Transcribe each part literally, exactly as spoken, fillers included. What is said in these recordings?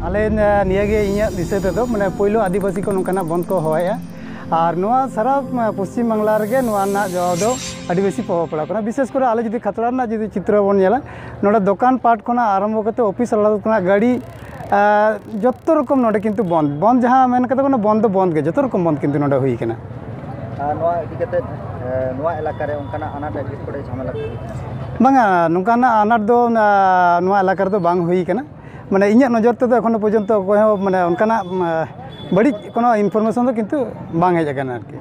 ᱟᱞᱮ ᱱᱤᱭᱟᱹᱜᱮ ᱤᱧᱟᱹᱜ ᱫᱤᱥᱟᱹ ᱛᱮᱫᱚ, ᱢᱟᱱᱮ, ᱯᱳᱭᱞᱳ ᱟᱹᱫᱤᱵᱟᱹᱥᱤ ᱠᱚ ᱱᱚᱝᱠᱟᱱᱟᱜ ᱵᱚᱱᱫᱷ ᱠᱚ ᱦᱚᱦᱚᱭᱟ᱾ ᱟᱨ ᱱᱚᱣᱟ ᱥᱟᱨᱟ ᱯᱚᱥᱪᱤᱢ ᱵᱟᱝᱞᱟ ᱨᱮᱜᱮ ᱱᱚᱣᱟ ᱨᱮᱱᱟᱜ ᱡᱚᱵᱟᱵ ᱫᱚ ᱟᱹᱰᱤ ᱵᱮᱥᱤ ᱯᱨᱚᱵᱷᱟᱵᱽ ᱯᱟᱲᱟᱜ ᱠᱟᱱᱟ᱾ ᱵᱤᱥᱮᱥ ᱠᱚᱨᱮ ᱟᱞᱮ ᱡᱩᱫᱤ ᱠᱷᱟᱛᱲᱟ ᱨᱮᱱᱟᱜ ᱡᱩᱫᱤ ᱪᱤᱛᱨᱚ ᱵᱚᱱ ᱧᱮᱞᱟ, ᱱᱚᱰᱮ ᱫᱚᱠᱟᱱ ᱯᱟᱴ ᱠᱷᱚᱱᱟᱜ ᱟᱨᱟᱢᱵᱷᱚ ᱠᱟᱛᱮ ᱚᱯᱷᱤᱥ ᱟᱫᱟᱞᱚᱛ ᱠᱷᱚᱱᱟᱜ ᱜᱟᱹᱰᱤ, ᱟᱨ ᱡᱚᱛᱚ ᱨᱚᱠᱚᱢ ᱱᱚᱰᱮ ᱠᱤᱱᱛᱩ ᱵᱚᱱᱫ᱾ ᱵᱚᱱᱫ ᱡᱟᱦᱟᱸ ᱢᱮᱱ ᱠᱟᱛᱮ ᱵᱚᱱ ᱵᱚᱱᱫ ᱫᱚ ᱵᱚᱱᱫ ᱜᱮ, ᱡᱚᱛᱚ ᱨᱚᱠᱚᱢ ᱵᱚᱱᱫ ᱠᱤᱱᱛᱩ ᱱᱚᱰᱮ ᱦᱩᱭ ᱠᱟᱱᱟ᱾ ᱟᱨ ᱱᱚᱣᱟ ᱤᱫᱤ ᱠᱟᱛᱮ, ᱮ, ᱱᱚᱣᱟ ᱮᱞᱟᱠᱟ ᱨᱮ ᱚᱱᱠᱟᱱᱟᱜ ᱟᱱᱟᱴ ᱮᱴᱠᱮᱴᱚᱬᱮ ᱡᱷᱟᱢᱮᱞᱟ ᱠᱚ ᱦᱩᱭ ᱠᱟᱱᱟ ᱥᱮ ᱵᱟᱝ? ᱵᱟᱝᱟ, ᱱᱚᱝᱠᱟᱱᱟᱜ ᱟᱱᱟᱴ ᱫᱚ, ᱟ, ᱱᱚᱣᱟ ᱮᱞᱟᱠᱟ ᱨᱮᱫᱚ ᱵᱟᱝ ᱦᱩᱭ ᱠᱟᱱᱟ᱾ ᱢᱟᱱᱮ, ᱤᱧᱟᱹᱜ ᱱᱚᱡᱚᱨ ᱛᱮᱫᱚ ᱮᱠᱷᱚᱱᱳ ᱯᱚᱨᱡᱚᱱᱛᱚ ᱚᱠᱚᱭ ᱦᱚᱸ, ᱢᱟᱱᱮ, ᱚᱱᱠᱟᱱᱟᱜ, ᱟ, ᱵᱟᱹᱲᱤᱡ ᱠᱳᱱᱳ information ᱫᱚ ᱠᱤᱱᱛᱩ ᱵᱟᱝ ᱦᱮᱡ ᱟᱠᱟᱱᱟ ᱟᱨᱠᱤ᱾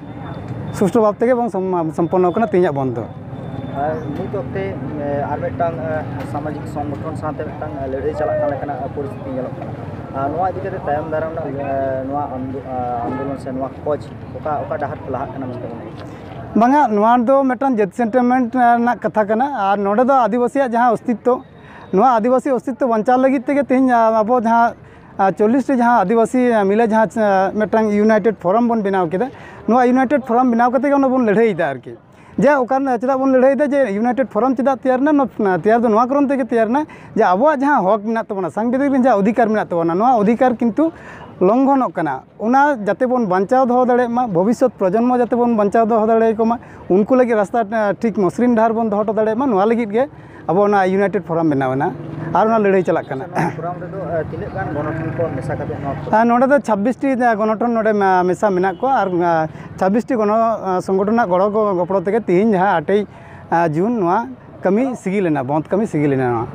ᱥᱩষ্ঠু ᱵᱷᱟᱵᱽ ᱛᱮᱜᱮ ᱵᱚᱱ ᱥᱚᱢ-, ᱥᱚᱢᱯᱚᱱᱱᱚ ᱠᱟᱱᱟ ᱛᱮᱦᱮᱧᱟᱜ ᱵᱚᱱᱫᱷ ᱫᱚ᱾ ᱟᱨ ᱱᱤᱛ ᱚᱠᱛᱮ, ᱮ, ᱟᱨ ᱢᱤᱫᱴᱟᱝ, ᱮ, ᱥᱟᱢᱟᱡᱤᱠ ᱥᱚᱝᱜᱚᱴᱷᱚᱱ ᱥᱟᱶᱛᱮ ᱢᱤᱫᱴᱟᱝ, ᱮ, ᱞᱟᱹᱲᱦᱟᱹᱭ ᱪᱟᱞᱟᱜ ᱠᱟᱱ ᱞᱮᱠᱟᱱᱟᱜ ᱯᱚᱨᱤᱥᱛᱷᱤᱛᱤ ᱧᱮᱞᱚᱜ ᱠᱟᱱᱟ᱾ ᱟᱨ ᱱᱚᱣᱟ ᱤᱫᱤ ᱠᱟᱛᱮ ᱛᱟᱭᱚᱢ ᱫᱟᱨᱟᱢ ᱨᱮᱱᱟᱜ, ᱮ, ᱱᱚᱣᱟ ᱟᱱᱫᱳ-, ᱟ, ᱟᱱᱫᱳᱞᱚᱱ ᱥᱮ ᱱᱚᱣᱟ ᱠᱚᱪ ᱚᱠᱟ, ᱚᱠᱟ ᱰᱟᱦᱟᱨ ᱛᱮ ᱞᱟᱦᱟᱜ ᱠᱟᱱᱟ ᱢᱮᱱᱛᱮ ᱵᱚᱱ ᱢᱚᱱᱮᱭᱟ? ᱵᱟᱝᱟ, ᱱᱚᱣᱟ ᱫᱚ ᱢᱤᱫᱴᱟᱝ ᱡᱟᱹᱛ sentiment ᱨᱮᱱᱟᱜ ᱠᱟᱛᱷᱟ ᱠᱟᱱᱟ᱾ ᱟᱨ ᱱᱚᱰᱮ ᱫᱚ ᱟᱹᱫᱤᱵᱟᱹᱥᱤᱭᱟᱜ ᱡᱟᱦᱟᱸ ᱚᱥᱛᱤᱛᱛᱚ, ᱱᱚᱣᱟ ᱟᱹᱫᱤᱵᱟᱹᱥᱤ ᱚᱥᱛᱤᱛᱛᱚ ᱵᱟᱧᱪᱟᱣ ᱞᱟᱹᱜᱤᱫ ᱛᱮᱜᱮ ᱛᱮᱦᱮᱧ, ᱟ, ᱟᱵᱚ ᱡᱟᱦᱟᱸ, ᱟ, ᱪᱚᱞᱞᱤᱥ ᱴᱤ ᱡᱟᱦᱟᱸ ᱟᱹᱫᱤᱵᱟᱹᱥᱤ, ᱟ, ᱢᱤᱞᱮ ᱡᱟᱦᱟᱸ, ᱟ, ᱢᱤᱫᱴᱟᱝ united forum ᱵᱚᱱ ᱵᱮᱱᱟᱣ ᱠᱮᱫᱟ, ᱱᱚᱣᱟ united forum ᱵᱮᱱᱟᱣ ᱠᱟᱛᱮ ᱜᱮ ᱚᱱᱟ ᱵᱚᱱ ᱞᱟᱹᱲᱦᱟᱹᱭᱮᱫᱟ ᱟᱨᱠᱤ᱾ ᱡᱮ ᱚᱠᱟ ᱨᱮᱱᱟᱜ ᱪᱮᱫᱟᱜ ᱵᱚᱱ ᱞᱟᱹᱲᱦᱟᱹᱭᱮᱫᱟ, ᱡᱮ united forum ᱪᱮᱫᱟᱜ ᱛᱮᱭᱟᱨ ᱮᱱᱟ? ᱱᱚᱣᱟ ᱛᱮᱭᱟᱨ ᱫᱚ ᱱᱚᱣᱟ ᱠᱟᱨᱚᱱ ᱛᱮᱜᱮ ᱛᱮᱭᱟᱨ ᱮᱱᱟ ᱡᱮ ᱟᱵᱚᱣᱟᱜ ᱡᱟᱦᱟᱸ ᱦᱚᱠ ᱢᱮᱱᱟᱜ ᱛᱟᱵᱚᱱᱟ, ᱥᱟᱝᱵᱤᱫᱷᱟᱱᱤᱠ ᱡᱟᱦᱟᱸ ᱚᱫᱷᱤᱠᱟᱨ ᱢᱮᱱᱟᱜ ᱛᱟᱵᱚᱱᱟ, ᱱᱚᱣᱟ ᱚᱫᱷᱤᱠᱟᱨ ᱠᱤᱱᱛᱩ ᱞᱚᱝᱜᱷᱚᱱᱚᱜ ᱠᱟᱱᱟ᱾ ᱚᱱᱟ ᱡᱟᱛᱮ ᱵᱚᱱ ᱵᱟᱧᱪᱟᱣ ᱫᱚᱦᱚ ᱫᱟᱲᱮᱭᱟᱜ ᱢᱟ, ᱵᱷᱚᱵᱤᱥᱥᱚᱛ ᱯᱨᱚᱡᱚᱱᱢᱚ ᱡᱟᱛᱮ ᱵᱚᱱ ᱵᱟᱧᱪᱟᱣ ᱫᱚᱦᱚ ᱫᱟᱲᱮᱭᱟᱠᱚ ᱢᱟ, ᱩᱱᱠᱩ ᱞᱟᱹᱜᱤᱫ ᱨᱟᱥᱛᱟ, ᱟ, ᱴᱷᱤᱠ ᱢᱚᱥᱨᱤᱱ ᱰᱟᱦᱟᱨ ᱵᱚᱱ ᱫᱚᱦᱚ ᱦᱚᱴᱚ ᱫᱟᱲᱮᱭᱟᱜ ᱢᱟ, ᱱᱚᱣᱟ ᱞᱟᱹᱜᱤᱫ ᱜᱮ ᱟᱵᱚ ᱚᱱᱟ united forum ᱵᱮᱱᱟᱣ ᱮᱱᱟ ᱟᱨ ᱚᱱᱟ ᱞᱟᱹᱲᱦᱟᱹᱭ ᱪᱟᱞᱟᱜ ᱠᱟᱱᱟ᱾ ᱱᱚᱣᱟ ᱯᱷᱳᱨᱟᱢ ᱨᱮᱫᱚ, ᱮ, ᱛᱤᱱᱟᱹᱜ ᱜᱟᱱ ᱜᱚᱱᱚᱴᱷᱚᱱ ᱠᱚ ᱢᱮᱥᱟ ᱠᱟᱛᱮ ᱱᱚᱣᱟ ᱯᱷᱳᱨᱟᱢ? ᱟᱨ ᱱᱚᱰᱮ ᱫᱚ ᱪᱷᱟᱵᱵᱤᱥ ᱴᱤ ᱜᱚᱱᱚᱴᱷᱚᱱ ᱱᱚᱰᱮ ᱢᱮ-, ᱢᱮᱥᱟ ᱢᱮᱱᱟᱜ ᱠᱚᱣᱟ ᱟᱨ, ᱟ, ᱪᱷᱟᱵᱵᱤᱥ ᱴᱤ ᱜᱚᱱᱚ-, ᱟ, ᱥᱚᱝᱜᱚᱴᱷᱚᱱᱟᱜ ᱜᱚᱲᱚ ᱜᱚ-, ᱜᱚᱯᱚᱲᱚ ᱛᱮᱜᱮ ᱛᱮᱦᱮᱧ ᱡᱟᱦᱟᱸ ᱟᱴᱮᱭ, ᱟ, ᱡᱩᱱ ᱱᱚᱣᱟ ᱠᱟᱹᱢᱤ ᱥᱤᱜᱤᱞ ᱮᱱᱟ, ᱵᱚᱱᱫᱷ ᱠᱟᱹᱢᱤ ᱥᱤᱜᱤᱞ ᱮᱱᱟ ᱱᱚᱣᱟ᱾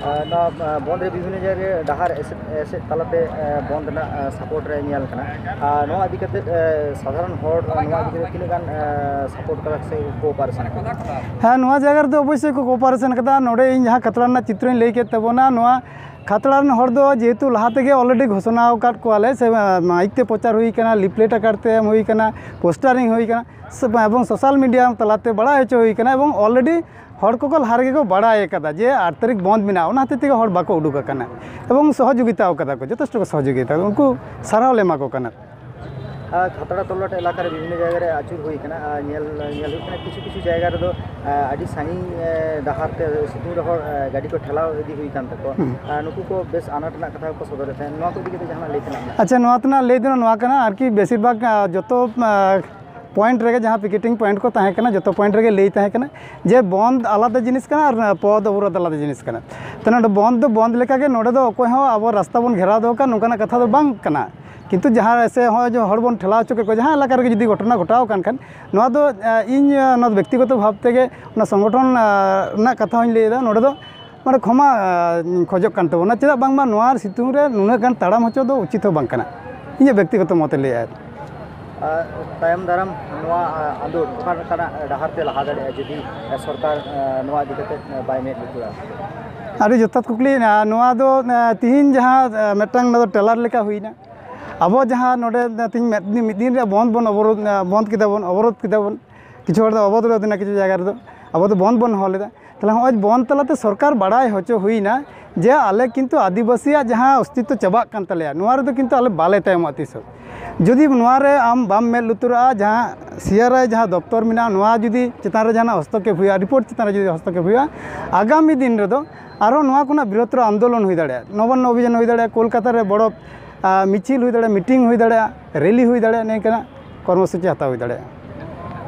ᱟᱨ ᱱᱚᱣᱟ, ᱟ, ᱵᱚᱱᱫᱷ ᱨᱮ ᱵᱤᱵᱷᱤᱱᱱᱚ ᱡᱟᱭᱜᱟ ᱨᱮ ᱰᱟᱦᱟᱨ ᱮᱥᱮᱫ, ᱮᱥᱮᱫ ᱛᱟᱞᱟᱛᱮ, ᱟ, ᱵᱚᱱᱫᱷ ᱨᱮᱱᱟᱜ, ᱟ, ᱥᱟᱯᱳᱨᱴ ᱨᱮ ᱧᱮᱞ ᱠᱟᱱᱟ᱾ ᱟᱨ ᱱᱚᱣᱟ ᱤᱫᱤ ᱠᱟᱛᱮ, ᱟ, ᱥᱟᱫᱷᱟᱨᱚᱱ ᱦᱚᱲ, ᱟ, ᱱᱚᱣᱟ ᱤᱫᱤ ᱠᱟᱛᱮ ᱛᱤᱱᱟᱹᱜ ᱜᱟᱱ, ᱟ, ᱥᱟᱯᱳᱨᱴ ᱠᱟᱫᱟ ᱥᱮ ᱠᱳᱯᱟᱨᱮᱥᱚᱱ ᱠᱟᱫᱟ? ᱦᱮᱸ, ᱱᱚᱣᱟ ᱡᱟᱭᱜᱟ ᱨᱮᱫᱚ ᱚᱵᱚᱥᱥᱳᱭ ᱠᱚ ᱠᱳᱯᱟᱨᱮᱥᱚᱱ ᱠᱟᱫᱟ᱾ ᱱᱚᱰᱮ ᱤᱧ ᱡᱟᱦᱟᱸ ᱠᱷᱟᱛᱲᱟ ᱨᱮᱱᱟᱜ ᱪᱤᱛᱨᱚᱧ ᱞᱟᱹᱭ ᱠᱮᱫ ᱛᱟᱵᱚᱱᱟ, ᱱᱚᱣᱟ ᱠᱷᱟᱛᱲᱟ ᱨᱮᱱ ᱦᱚᱲ ᱫᱚ ᱡᱮᱦᱮᱛᱩ ᱞᱟᱦᱟ ᱛᱮᱜᱮ already ᱜᱷᱳᱥᱚᱱᱟ ᱟᱠᱟᱫ ᱠᱚᱣᱟᱞᱮ, ᱥᱮ, ᱟ, ᱢᱟᱭᱤᱠ ᱛᱮ ᱯᱨᱚᱪᱟᱨ ᱦᱩᱭ ᱠᱟᱱᱟ, ᱞᱤᱯᱞᱮᱴ ᱟᱠᱟᱨ ᱛᱮ ᱮᱢ ᱦᱩᱭ ᱠᱟᱱᱟ, ᱯᱳᱥᱴᱟᱨᱤᱝ ᱦᱩᱭ ᱠᱟᱱᱟ, ᱥᱮ, ᱮᱵᱚᱝ ᱥᱳᱥᱟᱞ ᱢᱤᱰᱤᱭᱟ ᱛᱟᱞᱟᱛᱮ ᱵᱟᱲᱟᱭ ᱦᱚᱪᱚ ᱦᱩᱭ ᱠᱟᱱᱟ, ᱮᱵᱚᱝ already ᱦᱚᱲ ᱠᱚᱠᱚ ᱞᱟᱦᱟ ᱨᱮᱜᱮ ᱠᱚ ᱵᱟᱲᱟᱭ ᱟᱠᱟᱫᱟ ᱡᱮ ᱟᱴ ᱛᱟᱹᱨᱤᱠᱷ ᱵᱚᱱᱫᱷ ᱢᱮᱱᱟᱜᱼᱟ᱾ ᱚᱱᱟ ᱦᱚᱛᱮᱡ ᱛᱮᱜᱮ ᱦᱚᱲ ᱵᱟᱠᱚ ᱩᱰᱩᱠ ᱟᱠᱟᱱᱟ ᱮᱵᱚᱝ ᱥᱚᱦᱚᱡᱳᱜᱤᱛᱟ ᱟᱠᱟᱫᱟ ᱠᱚ, ᱡᱚᱛᱷᱮᱥᱴᱚ ᱠᱚ ᱥᱚᱦᱚᱡᱳᱜᱤᱛᱟ, ᱩᱱᱠᱩ ᱥᱟᱨᱦᱟᱣ ᱞᱮ ᱮᱢᱟ ᱠᱚ ᱠᱟᱱᱟ᱾ ᱟᱨ ᱠᱷᱟᱛᱲᱟ ᱛᱚᱞᱞᱟᱴ ᱮᱞᱟᱠᱟ ᱨᱮ ᱵᱤᱵᱷᱤᱱᱱᱚ ᱡᱟᱭᱜᱟ ᱨᱮ ᱟᱹᱪᱩᱨ ᱦᱩᱭ ᱠᱟᱱᱟ᱾ ᱟᱨ ᱧᱮᱞ, ᱧᱮᱞ ᱦᱩᱭᱩᱜ ᱠᱟᱱᱟ, ᱠᱤᱪᱷᱩ ᱠᱤᱪᱷᱩ ᱡᱟᱭᱜᱟ ᱨᱮᱫᱚ, ᱟᱨ ᱟᱹᱰᱤ ᱥᱟᱺᱜᱤᱧ, ᱮ, ᱰᱟᱦᱟᱨ ᱛᱮ ᱥᱤᱛᱩᱝ ᱨᱮᱦᱚᱸ, ᱮ, ᱜᱟᱹᱰᱤ ᱠᱚ ᱴᱷᱮᱞᱟᱣ ᱤᱫᱤ ᱦᱩᱭ ᱠᱟᱱ ᱛᱟᱠᱚᱣᱟ᱾ ᱦᱩᱸ᱾ ᱟᱨ ᱱᱩᱠᱩ ᱠᱚ ᱵᱮᱥ ᱟᱱᱟᱴ ᱨᱮᱱᱟᱜ ᱠᱟᱛᱷᱟ ᱠᱚ ᱥᱚᱫᱚᱨᱮᱫ ᱛᱟᱦᱮᱸᱫ᱾ ᱱᱚᱣᱟ ᱠᱚ ᱤᱫᱤ ᱠᱟᱛᱮ ᱡᱟᱦᱟᱱᱟᱜ ᱞᱟᱹᱭ ᱛᱮᱱᱟᱜ ᱢᱮᱱᱟᱜᱼᱟ? ᱟᱪᱪᱷᱟ, ᱱᱚᱣᱟ ᱛᱮᱱᱟᱜ ᱞᱟᱹᱭ ᱫᱚ ᱱᱚᱣᱟ ᱠᱟᱱᱟ, ᱟᱨᱠᱤ, ᱵᱮᱥᱤᱨ ᱵᱷᱟᱜᱽ, ᱟ, ᱡᱚᱛᱚ, ᱟ, ᱯᱚᱭᱮᱱᱴ ᱨᱮᱜᱮ ᱡᱟᱦᱟᱸ ᱯᱤᱠᱮᱴᱤᱝ ᱯᱚᱭᱮᱱᱴ ᱠᱚ ᱛᱟᱦᱮᱸ ᱠᱟᱱᱟ, ᱡᱚᱛᱚ ᱯᱚᱭᱮᱱᱴ ᱨᱮᱜᱮ ᱞᱟᱹᱭ ᱛᱟᱦᱮᱸ ᱠᱟᱱᱟ ᱡᱮ ᱵᱚᱱᱫ ᱟᱞᱟᱫᱟ ᱡᱤᱱᱤᱥ ᱠᱟᱱᱟ ᱟᱨ ᱯᱚᱫᱽ ᱚᱵᱚᱨᱳᱫᱷ ᱟᱞᱟᱫᱟ ᱡᱤᱱᱤᱥ ᱠᱟᱱᱟ᱾ ᱛᱚ, ᱱᱚᱰᱮ ᱵᱚᱱᱫ ᱫᱚ ᱵᱚᱱᱫ ᱞᱮᱠᱟᱜᱮ, ᱱᱚᱰᱮ ᱫᱚ ᱚᱠᱚᱭ ᱦᱚᱸ ᱟᱵᱚ ᱨᱟᱥᱛᱟ ᱵᱚᱱ ᱜᱷᱮᱨᱟᱣ ᱫᱚᱦᱚ ᱠᱟᱜᱼᱟ, ᱱᱚᱝᱠᱟᱱᱟᱜ ᱠᱟᱛᱷᱟ ᱫᱚ ᱵᱟᱝ ᱠᱟᱱᱟ᱾ ᱠᱤᱱᱛᱩ ᱡᱟᱦᱟᱸ ᱥᱮ ᱦᱚᱸᱜᱼᱚᱭ ᱡᱮ ᱦᱚᱲ ᱵᱚᱱ ᱴᱷᱮᱞᱟᱣ ᱦᱚᱪᱚ ᱠᱮᱫ ᱠᱚᱣᱟ, ᱡᱟᱦᱟᱸ ᱮᱞᱟᱠᱟ ᱨᱮᱜᱮ ᱡᱩᱫᱤ ᱜᱷᱚᱴᱚᱱᱟ ᱜᱷᱚᱴᱟᱣ ᱟᱠᱟᱱ ᱠᱷᱟᱱ, ᱱᱚᱣᱟ ᱫᱚ, ᱮ, ᱤᱧ, ᱮ, ᱱᱚᱣᱟ ᱵᱮᱠᱛᱤᱜᱚᱛᱚ ᱵᱷᱟᱵᱽ ᱛᱮᱜᱮ ᱚᱱᱟ ᱥᱚᱝᱜᱚᱴᱷᱚᱱ, ᱮ, ᱨᱮᱱᱟᱜ ᱠᱟᱛᱷᱟ ᱦᱚᱸᱧ ᱞᱟᱹᱭᱮᱫᱟ᱾ ᱱᱚᱰᱮ ᱫᱚ ᱢᱟᱱᱮ ᱠᱷᱚᱢᱟ, ᱮ, ᱠᱷᱚᱡᱚᱜ ᱠᱟᱱ ᱛᱟᱵᱚᱱᱟ᱾ ᱪᱮᱫᱟᱜ ᱵᱟᱝᱢᱟ ᱱᱚᱣᱟ ᱥᱤᱛᱩᱝ ᱨᱮ ᱱᱩᱱᱟᱹᱜ ᱜᱟᱱ ᱛᱟᱲᱟᱢ ᱦᱚᱪᱚ ᱫᱚ ᱩᱪᱤᱛ ᱦᱚᱸ ᱵᱟᱝ ᱠᱟᱱᱟ, ᱤᱧᱟᱹᱜ ᱵᱮᱠᱛᱤᱜᱚᱛᱚ ᱢᱚᱛᱮ ᱞᱟᱹᱭᱮᱫᱼᱟ᱾ ᱟᱨ ᱛᱟᱭᱚᱢ ᱫᱟᱨᱟᱢ ᱱᱚᱣᱟ, ᱟ, ᱟᱸᱫᱳᱲ ᱚᱠᱟ ᱞᱮᱠᱟᱱᱟᱜ ᱰᱟᱦᱟᱨ ᱛᱮ ᱞᱟᱦᱟ ᱫᱟᱲᱮᱭᱟᱜᱼᱟ, ᱡᱩᱫᱤ, ᱟ, ᱥᱚᱨᱠᱟᱨ, ᱟ, ᱱᱚᱣᱟ ᱤᱫᱤ ᱠᱟᱛᱮ, ᱟ, ᱵᱟᱭ ᱢᱮᱫ ᱞᱩᱛᱩᱨᱟ? ᱟᱹᱰᱤ ᱡᱚᱛᱷᱟᱛ ᱠᱩᱠᱞᱤ᱾ ᱟ, ᱱᱚᱣᱟ ᱫᱚ, ᱟ, ᱛᱤᱦᱤᱧ ᱡᱟᱦᱟᱸ, ᱟ, ᱢᱤᱫᱴᱟᱝ ᱱᱚᱣᱟ ᱫᱚ ᱴᱮᱞᱟᱨ ᱞᱮᱠᱟ ᱦᱩᱭᱱᱟ᱾ ᱟᱵᱚ ᱡᱟᱦᱟᱸ ᱱᱚᱰᱮ, ᱟ, ᱛᱤᱦᱤᱧ ᱢᱤᱫ ᱫᱤᱱ, ᱢᱤᱫ ᱫᱤᱱ ᱨᱮᱭᱟᱜ ᱵᱚᱱᱫ ᱵᱚᱱ ᱚᱵᱚᱨᱳᱫᱷ, ᱟ, ᱵᱚᱱᱫ ᱠᱮᱫᱟ ᱵᱚᱱ, ᱚᱵᱚᱨᱳᱫᱷ ᱠᱮᱫᱟ ᱵᱚᱱ, ᱠᱤᱪᱷᱩ ᱦᱚᱲ ᱫᱚ ᱚᱵᱚᱨᱳᱫᱷ ᱮᱱᱟ, ᱠᱤᱪᱷᱩ ᱡᱟᱭᱜᱟ ᱨᱮᱫᱚ ᱟᱵᱚ ᱫᱚ ᱵᱚᱱᱫ ᱵᱚᱱ ᱦᱚᱦᱚ ᱞᱮᱫᱟ᱾ ᱛᱟᱦᱚᱞᱮ ᱦᱚᱸᱜᱼᱚᱭ ᱵᱚᱱᱫ ᱛᱟᱞᱟᱛᱮ ᱥᱚᱨᱠᱟᱨ ᱵᱟᱲᱟᱭ ᱦᱚᱪᱚ ᱦᱩᱭᱱᱟ ᱡᱮ ᱟᱞᱮ ᱠᱤᱱᱛᱩ ᱟᱹᱫᱤᱵᱟᱹᱥᱤᱭᱟᱜ ᱡᱟᱦᱟᱸ ᱚᱥᱛᱤᱛᱛᱚ ᱪᱟᱵᱟᱜ ᱠᱟᱱ ᱛᱟᱞᱮᱭᱟ, ᱱᱚᱣᱟ ᱨᱮᱫᱚ ᱠᱤᱱᱛᱩ ᱟᱞᱮ ᱵᱟᱞᱮ ᱛᱟᱭᱚᱢᱚᱜᱼᱟ ᱛᱤᱥ ᱦᱚᱸ᱾ ᱡᱩᱫᱤ ᱱᱚᱣᱟ ᱨᱮ ᱟᱢ ᱵᱟᱢ ᱢᱮᱫ ᱞᱩᱛᱩᱨᱟᱜᱼᱟ, ᱡᱟᱦᱟᱸ ᱥᱤᱟᱨᱟᱭ ᱡᱟᱦᱟᱸ ᱫᱚᱯᱛᱚᱨ ᱢᱮᱱᱟᱜᱼᱟ, ᱱᱚᱣᱟ ᱡᱩᱫᱤ ᱪᱮᱛᱟᱱ ᱨᱮ ᱡᱟᱦᱟᱱᱟᱜ ᱦᱚᱥᱛᱚᱠᱠᱷᱮᱯ ᱦᱩᱭᱩᱜᱼᱟ, ᱨᱤᱯᱳᱨᱴ ᱪᱮᱛᱟᱱ ᱨᱮ ᱡᱩᱫᱤ ᱦᱚᱥᱛᱚᱠᱠᱷᱮᱯ ᱦᱩᱭᱩᱜᱼᱟ, ᱟᱜᱟᱢᱤ ᱫᱤᱱ ᱨᱮᱫᱚ ᱟᱨᱦᱚᱸ ᱱᱚᱣᱟ ᱠᱷᱚᱱᱟᱜ ᱵᱨᱤᱦᱚᱛᱛᱚᱨ ᱟᱱᱫᱳᱞᱚᱱ ᱦᱩᱭ ᱫᱟᱲᱮᱭᱟᱜᱼᱟ, ᱱᱚᱵᱟᱱᱱᱚ ᱚᱵᱷᱤᱡᱟᱱ ᱦᱩᱭ ᱫᱟᱲᱮᱭᱟᱜᱼᱟ, ᱠᱳᱞᱠᱟᱛᱟ ᱨᱮ ᱵᱚᱲᱚ, ᱟ, ᱢᱤᱪᱷᱤᱞ ᱦᱩᱭ ᱫᱟᱲᱮᱭᱟᱜᱼᱟ, ᱢᱤᱴᱤᱝ ᱦᱩᱭ ᱫᱟᱲᱮᱭᱟᱜᱼᱟ, ᱨᱮᱞᱤ ᱦᱩᱭ ᱫᱟᱲᱮᱭᱟᱜᱼᱟ, ᱱᱤᱝᱠᱟᱱᱟᱜ ᱠᱚᱨᱢᱚᱥᱩᱪᱤ ᱦᱟᱛᱟᱣ ᱦᱩᱭ ᱫᱟᱲᱮᱭᱟᱜᱼᱟ᱾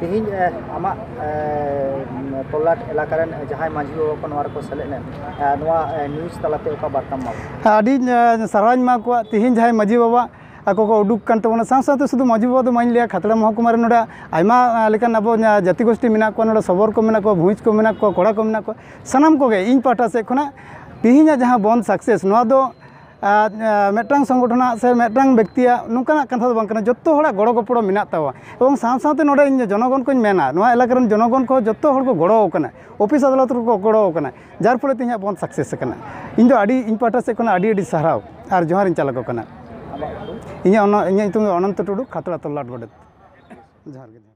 ᱛᱮᱦᱮᱧ, ᱮ, ᱟᱢᱟᱜ, ᱮ, ᱛᱚᱞᱞᱟᱴ ᱮᱞᱟᱠᱟ ᱨᱮᱱ ᱡᱟᱦᱟᱸᱭ ᱢᱟᱹᱡᱷᱤ ᱵᱟᱵᱟ ᱠᱚ ᱱᱚᱣᱟ ᱨᱮᱠᱚ ᱥᱮᱞᱮᱫ ᱞᱮᱱ, ᱮ, ᱱᱚᱣᱟ, ᱮ, ᱱᱤᱭᱩᱡᱽ ᱛᱟᱞᱟᱛᱮ ᱚᱠᱟ ᱵᱟᱨᱛᱟᱢ ᱮᱢᱟ ᱠᱚᱣᱟ? ᱟᱹᱰᱤ, ᱮ, ᱥᱟᱨᱦᱟᱣᱤᱧ ᱮᱢᱟ ᱠᱚᱣᱟ᱾ ᱛᱮᱦᱮᱧ ᱡᱟᱦᱟᱸᱭ ᱢᱟᱹᱡᱷᱤ ᱵᱟᱵᱟ ᱟᱠᱚ ᱠᱚ ᱩᱰᱩᱠ ᱠᱟᱱ ᱛᱟᱵᱚᱱᱟ, ᱥᱟᱶ ᱥᱟᱶᱛᱮ ᱥᱩᱫᱷᱩ ᱢᱟᱹᱡᱷᱤ ᱵᱟᱵᱟ ᱫᱚ ᱵᱟᱹᱧ ᱞᱟᱹᱭᱟ, ᱠᱷᱟᱛᱲᱟ ᱢᱚᱦᱚᱠᱩᱢᱟ ᱨᱮ ᱱᱚᱰᱮ ᱟᱭᱢᱟ, ᱮ, ᱞᱮᱠᱟᱱ ᱟᱵᱚ, ᱮ, ᱡᱟᱹᱛᱤ ᱜᱳᱥᱴᱤ ᱢᱮᱱᱟᱜ ᱠᱚᱣᱟ, ᱱᱚᱰᱮ ᱥᱚᱵᱚᱨ ᱠᱚ ᱢᱮᱱᱟᱜ ᱠᱚᱣᱟ, ᱵᱷᱩᱸᱡᱽ ᱠᱚ ᱢᱮᱱᱟᱜ ᱠᱚᱣᱟ, ᱠᱚᱲᱟ ᱠᱚ ᱢᱮᱱᱟᱜ ᱠᱚᱣᱟ, ᱥᱟᱱᱟᱢ ᱠᱚᱜᱮ ᱤᱧ ᱯᱟᱦᱴᱟ ᱥᱮᱫ ᱠᱷᱚᱱᱟᱜ ᱛᱮᱦᱮᱧᱟᱜ ᱡᱟᱦᱟᱸ ᱵᱚᱱᱫ ᱥᱟᱠᱥᱮᱥ, ᱱᱚᱣᱟ ᱫᱚ ᱟᱨ, ᱟᱨ ᱢᱤᱫᱴᱟᱝ ᱥᱚᱝᱜᱚᱴᱷᱚᱱᱟᱜ ᱥᱮ ᱢᱤᱫᱴᱟᱝ ᱵᱮᱠᱛᱤᱭᱟᱜ ᱱᱚᱝᱠᱟᱱᱟᱜ ᱠᱟᱛᱷᱟ ᱫᱚ ᱵᱟᱝ ᱠᱟᱱᱟ, ᱡᱚᱛᱚ ᱦᱚᱲᱟᱜ ᱜᱚᱲᱚ ᱜᱚᱯᱚᱲᱚ ᱢᱮᱱᱟᱜ ᱛᱟᱵᱚᱱᱟ᱾ ᱮᱵᱚᱝ ᱥᱟᱶ ᱥᱟᱶᱛᱮ ᱱᱚᱰᱮ ᱤᱧ ᱡᱚᱱᱚᱜᱚᱱ ᱠᱚᱧ ᱢᱮᱱᱟ, ᱱᱚᱣᱟ ᱮᱞᱟᱠᱟ ᱨᱮᱱ ᱡᱚᱱᱚᱜᱚᱱ ᱠᱚ ᱡᱚᱛᱚ ᱦᱚᱲ ᱠᱚ ᱜᱚᱲᱚ ᱟᱠᱟᱱᱟ, ᱚᱯᱷᱤᱥ ᱟᱫᱟᱞᱚᱛ ᱨᱮᱠᱚ ᱜᱚᱲᱚ ᱟᱠᱟᱱᱟ, ᱡᱟᱨ ᱯᱷᱚᱞᱮ ᱛᱮᱦᱮᱧᱟᱜ ᱵᱚᱱᱫᱷ ᱥᱟᱠᱥᱮᱥ ᱟᱠᱟᱱᱟ᱾ ᱤᱧ ᱫᱚ ᱟᱹᱰᱤ, ᱤᱧ ᱯᱟᱦᱴᱟ ᱥᱮᱫ ᱠᱷᱚᱱᱟᱜ ᱟᱹᱰᱤ ᱟᱹᱰᱤ ᱥᱟᱨᱦᱟᱣ ᱟᱨ ᱡᱚᱦᱟᱨ ᱤᱧ ᱪᱟᱞ ᱟᱠᱚ ᱠᱟᱱᱟ᱾ ᱤᱧᱟᱹᱜ ᱚᱱᱟ, ᱤᱧᱟᱹᱜ ᱧᱩᱛᱩᱢ ᱫᱚ ᱚᱱᱚᱱᱛᱚ ᱴᱩᱰᱩ, ᱠᱷᱟᱛᱲᱟ ᱛᱚᱞᱞᱟᱴ ᱜᱚᱰᱮᱛ᱾ ᱡᱚᱦᱟᱨ ᱜᱮ᱾